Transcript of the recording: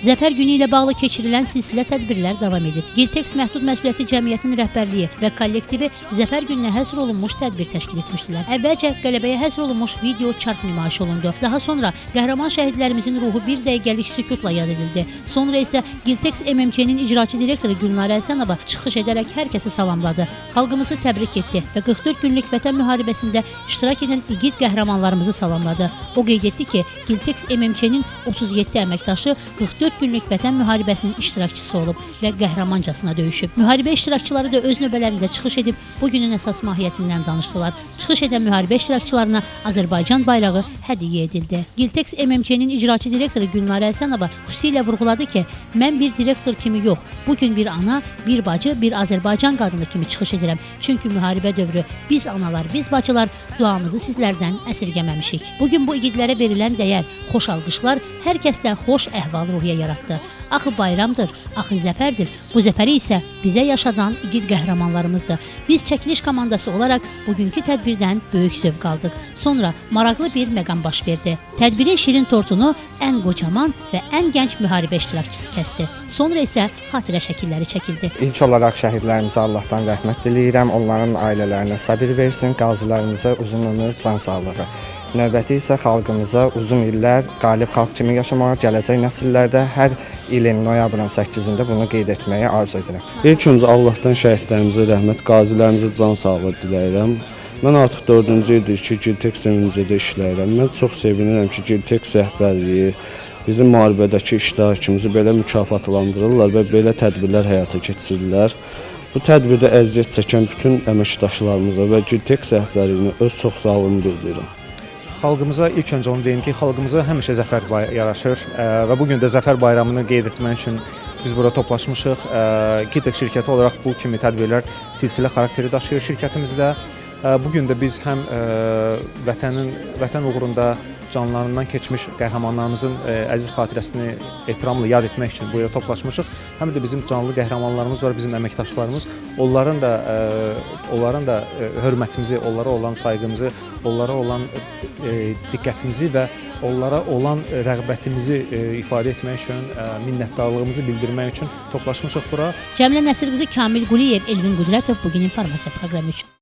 Zəfər Günü ilə bağlı keçirilən silsilə tədbirlər davam edir. Gilteks Məhdud Məsuliyyətli Cəmiyyətinin rəhbərliyi və kollektivi Zəfər Gününə həsr olunmuş tədbir təşkil etmişdilər. Əvvəlcə qələbəyə həsr olunmuş video çarx nümayiş olundu. Daha sonra qəhrəman şəhidlərimizin ruhu bir dəqiqəlik sükutla yad edildi. Sonra isə Gilteks MMC-nin icraçı direktoru Gülnarə Həsənova çıxış edərək hər kəsi salamladı. Xalqımızı təbrik etdi və 44 günlük Vətən müharibəsində iştirak edən igid qəhrəmanlarımızı salamladı. O qeyd etdi ki, Gilteks MMC-nin 37 əməkdaşı 44 günlük Vətən müharibəsinin iştirakçısı olub və qəhrəmancasına döyüşüb. Müharibə iştirakçıları da öz növbələrində çıxış edib bu günün əsas mahiyyətindən danışdılar. Çıxış edən müharibə iştirakçılarına Azərbaycan bayrağı hədiyyə edildi. Gilteks MMC-nin icraçı direktoru Gülnarə Həsənova xüsusilə vurğuladı ki, mən bir direktor kimi yox, bu gün bir ana, bir bacı, bir Azərbaycan qadını kimi çıxış edirəm. Çünki müharibə dövrü biz analar, biz bacılar duamızı sizlərdən əsirgəməmişik. Bu gün bu igidlərə verilən dəyər, xoş alqışlar hər kəsdə xoş əhval-ruhiyyə yaratdı. Axı bayramdır, axı zəfərdir. Bu zəfəri isə bizə yaşadan igid qəhrəmanlarımızdır. Biz çəkiliş komandası olaraq bugünkü tədbirdən böyük zövq aldıq. Sonra maraqlı bir məqam baş verdi. Tədbirin şirin tortunu ən qocaman və ən gənc müharibə iştirakçısı kəsdi. Sonra isə xatirə şəkilləri çəkildi. İlk olaraq şəhidlərimizə Allahdan rəhmət diləyirəm, onların ailələrinə səbir versin, qazilərimizə uzun ömür, can sağlığı. Növbəti isə xalqımıza uzun illər qalib xalq kimi yaşamağa, gələcək nəsillərdə hər ilin noyabrın 8-də bunu qeyd etməyi arzu edirəm. İlk öncə Allahdan şəhidlərimizə rəhmət, qazilərimizə can sağlığı diləyirəm. Mən artıq 4-cü ildir ki, Gilteks MMC-də işləyirəm. Mən çox sevinirəm ki, Gilteks rəhbərliyi bizim müharibədəki iştirakımızı belə mükafatlandırırlar və belə tədbirlər həyata keçirirlər. Bu tədbirdə əziyyət çəkən bütün əməkdaşlarımıza və Gilteks rəhbərliyinə öz çox sağlığımı bildirirəm. Xalqımıza ilk öncə onu deyim ki, xalqımıza həmişə zəfər yaraşır və bu gün də Zəfər Bayramını qeyd etmək üçün biz burada toplaşmışıq. Gilteks şirkəti olaraq bu kimi tədbirlər silsilə xarakteri daşıyır şirkətimizdə. Bu gün də biz həm vətən uğrunda canlarından keçmiş qəhrəmanlarımızın əziz xatirəsini ehtiramla yad etmək üçün bu yerə toplaşmışıq. Həm də bizim canlı qəhrəmanlarımız var, bizim əməkdaşlarımız. Onların da hörmətimizi, onlara olan sayğımızı, onlara olan diqqətimizi və onlara olan rəğbətimizi ifadə etmək üçün, minnətdarlığımızı bildirmək üçün toplaşmışıq bura. Cəmilə Nəsir qızı, Kamil Quliyev, Elvin Qüdrətov, bugün informasiya proqramı üçün.